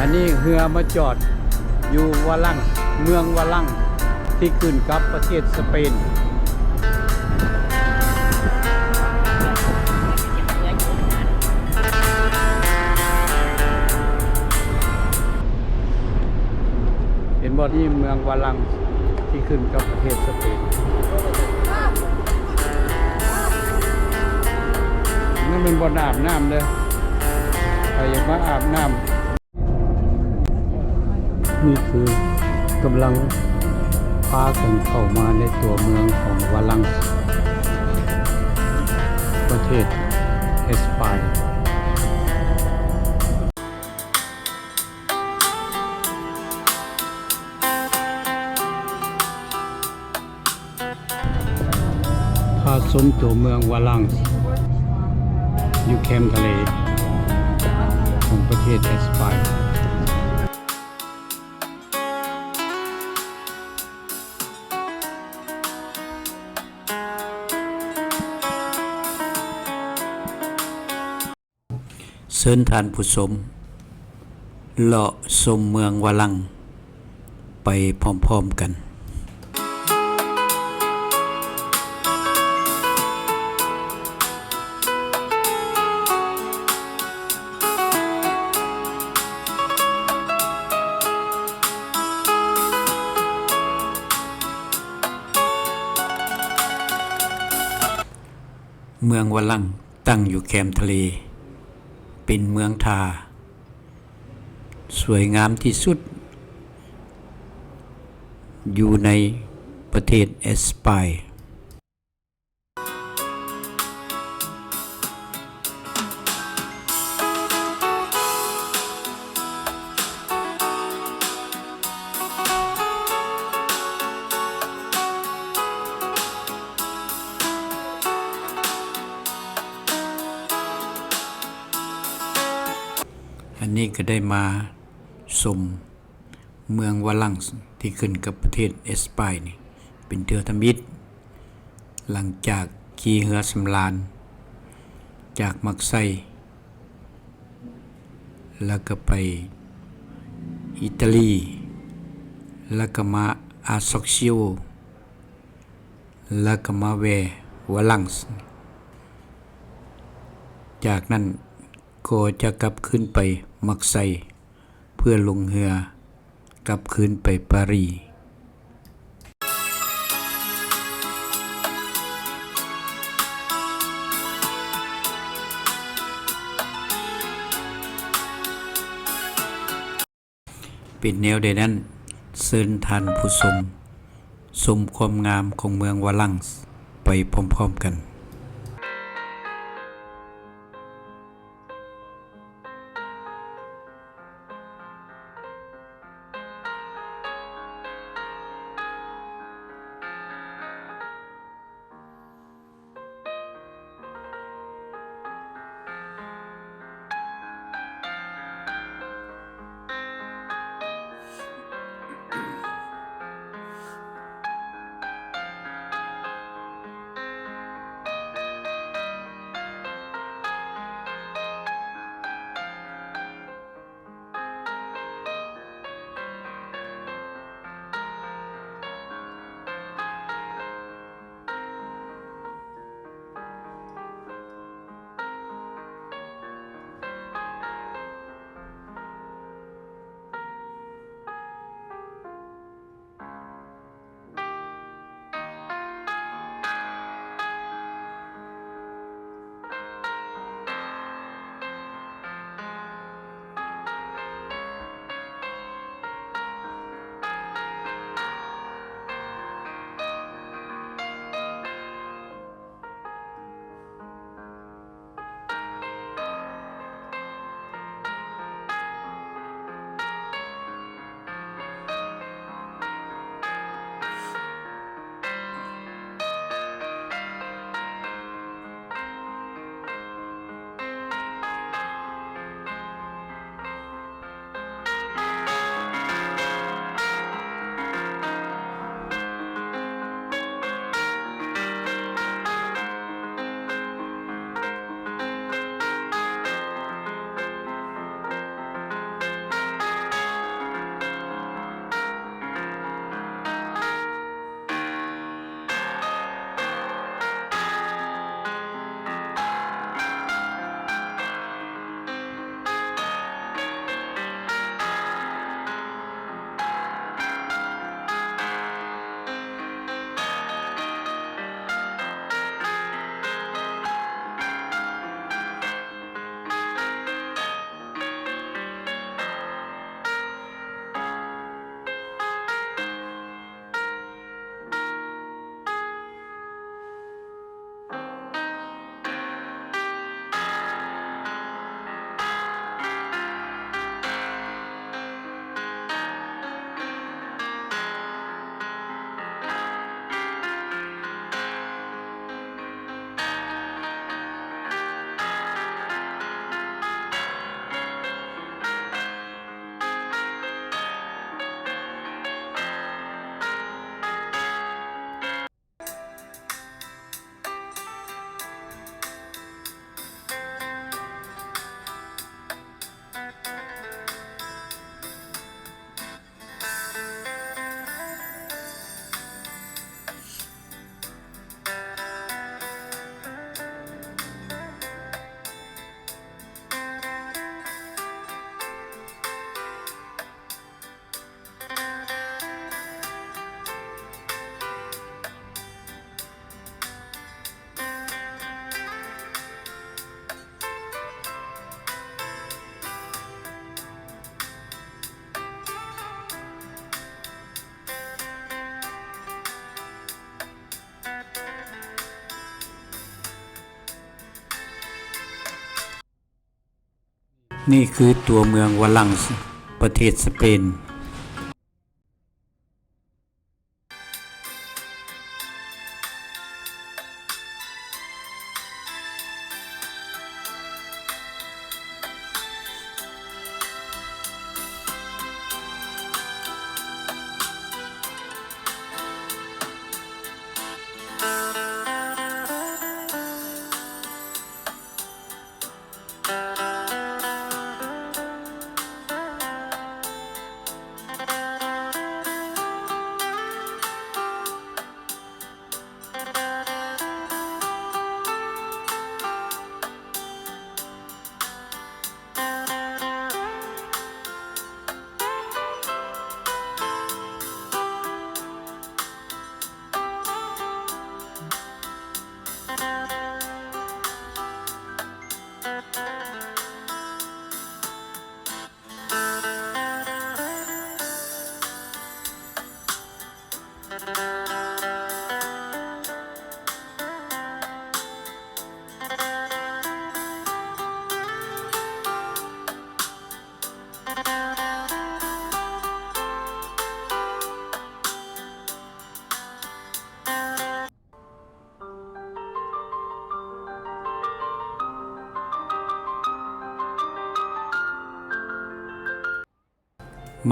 ອັນນີ້ເຮືອມາຈອດຢູ່ວາລັງ ເມືອງວາລັງ ທີ່ຂຶ້ນກັບປະເທດສະເປນ. ເຫັນບໍ່ ທີ່ເມືອງວາລັງທີ່ຂຶ້ນກັບປະເທດສະເປນ. ນັ້ນແມ່ນບ່ອນອາບນ້ຳເດີ້ ໃຜຢາກມາອາບນ້ຳ. ນີ້ຄືກຳລັງພາກັນເຂົ້າມາໃນຕົວເມືອງຂອງວາລັງ ປະເທດເອສປາຍ. ພາຊົມຕົວເມືອງວາລັງ ຢູ່ແຄມທະເລຂອງປະເທດເອສປາຍ. ເຊີນທ່ານຜູ້ຊົມເລາະຊົມເມືອງວາລັງໄປພ້ອມໆກັນ. ເມືອງວາລັງ ຕັ້ງຢູ່ແຄມທະເລ ເປັນເມືອງທ່າສວຍງາມທີ່ສຸດຢູ່ໃນປະເທດເອສປາຍ. ອັນນີ້ກໍໄດ້ມາຊົມເມືອງວາລັງ ທີ່ຂຶ້ນກັບປະເທດເອສປາຍນີ້ ເປັນເທື່ອທຳອິດ ຫຼັງຈາກຂີ່ເຮືອສຳລານຈາກມັກໄຊ ແລ້ວກໍໄປອີຕາລີ ແລ້ວກໍມາອາຊອກຊິໂອ ແລ້ວກໍມາແວ່ວາລັງ ຈາກນັ້ນກໍຈະກັບຄືນໄປມັກໄຊ ເພື່ອລົງເຮືອກັບຄືນໄປປາຣີ. ເປັນແນວໃດນັ້ນ, ເຊີນທ່ານຜູ້ຊົມຊົມຄວາມງາມຂອງເມືອງວາລັງໄປພ້ອມໆກັນ. ເ ນີ້ຄືຕົວເມືອງວາລັງ ປະເທດສະເປນ.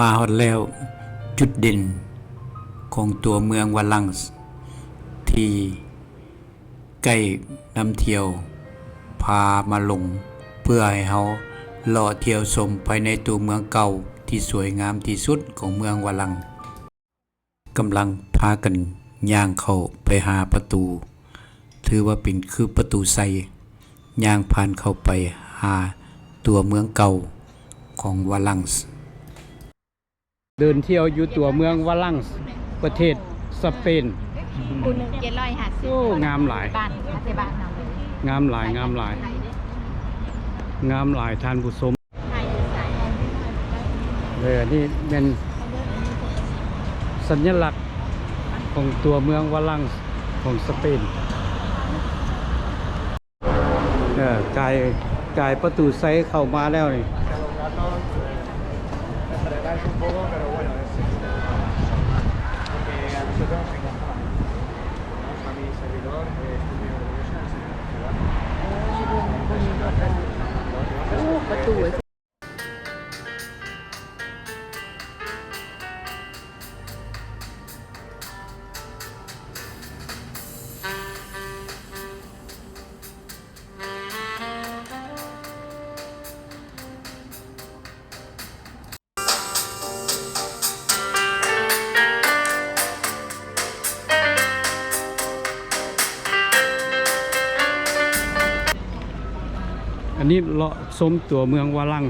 ມາຮອດແລ້ວ ຈຸດເດັ່ນຂອງຕົວເມືອງວາລັງ ທີ່ໄກນຳທ່ຽວພາມາລົງ ເພື່ອໃຫ້ເຮົາເລາະທ່ຽວຊົມພາຍໃນຕົວເມືອງເກົ່າທີ່ສວຍງາມທີ່ສຸດຂອງເມືອງວາລັງ. ກຳລັງພາກັນຍ່າງເຂົ້າໄປຫາປະຕູ ຖືວ່າເປັນຄືປະຕູໄຊ ຍ່າງຜ່ານເຂົ້າໄປຫາຕົວເມືອງເກົ່າຂອງວາລັງ. ເດີນທ່ຽວຢູ່ຕົວເມືອງວາລັງ ປະເທດສະເປນ. ໂອ້ ງາມຫຼາຍ ງາມຫຼາຍ ງາມຫຼາຍ ງາມຫຼາຍທ່ານຜູ້ຊົມ. ເອີ ນີ້ແມ່ນສັນຍະລັກຂອງຕົວເມືອງວາລັງຂອງສະເປນ. ເອີ ກາຍ ກາຍປະຕູໄຊເຂົ້າມາແລ້ວນີ້.ອັນນີ້ເລາະຊົມຕົວເມືອງວາລັງ.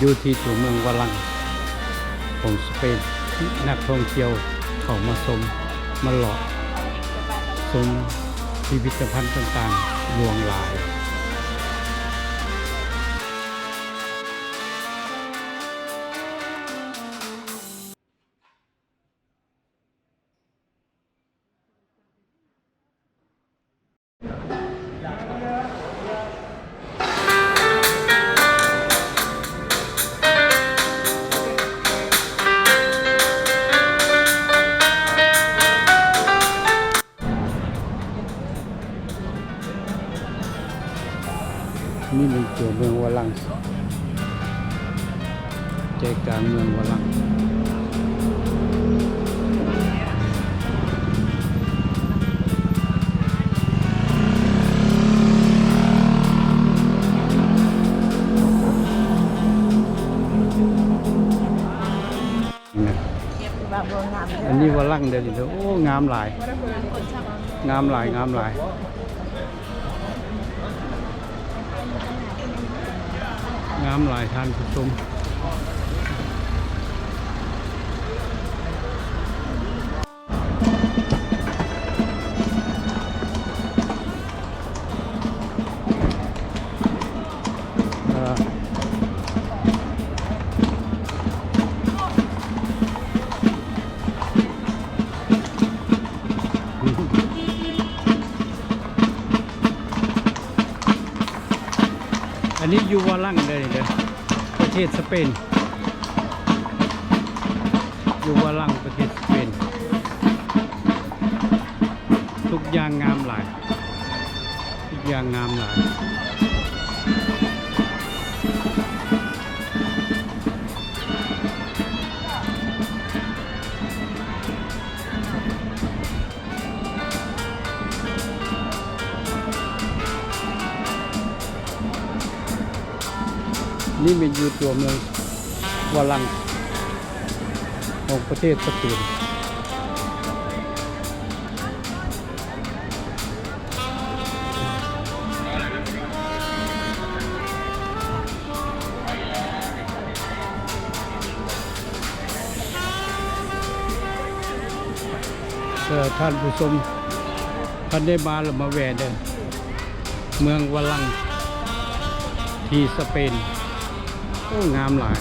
ຢູ່ທີ່ຕົວເມືອງວາລັງຂອງສະເປນ ທີ່ນັກທ່ອງທ່ຽວເຂົ້າມາຊົມ ມາເລາະຊົມພິພິທະພັນຕ່າງໆຫຼວງຫຼາຍ. ອັ ນີ້ແມ່ນຕົວເມືອງວາລັງ ໃຈກາງເມືອງວາລັງ. ອັນນີ້ວາລັງເດ້ນີ້ເດີ. ໂອ້ ງາມຫຼາຍ ງາມຫຼາຍ ງາມຫຼາຍ ງາມຫຼາຍທ່ານຜູ້ຊົມ. ອັນນີ້ຢູ່ວາລັງເດີນີ້ເດີ ປະເທດສະເປນ. ຢູ່ວາລັງ ປະເທດສະເປນ ທຸກຢ່າງງາມຫຼາຍ ທຸກຢ່າງງາມຫຼາຍ. ນີ້ແມ່ນຢູ່ຕົວເມືອງວາລັງ ຂອງປະເທດສະເປນ. ເອີ ທ່ານຜູ້ຊົມ ທ່ານໄດ້ມາແລ້ວມາແວ່ເດີ ເມືອງວາລັງ ທີ່ສະເປນ. ໂອ້ ງາມຫຼາຍ.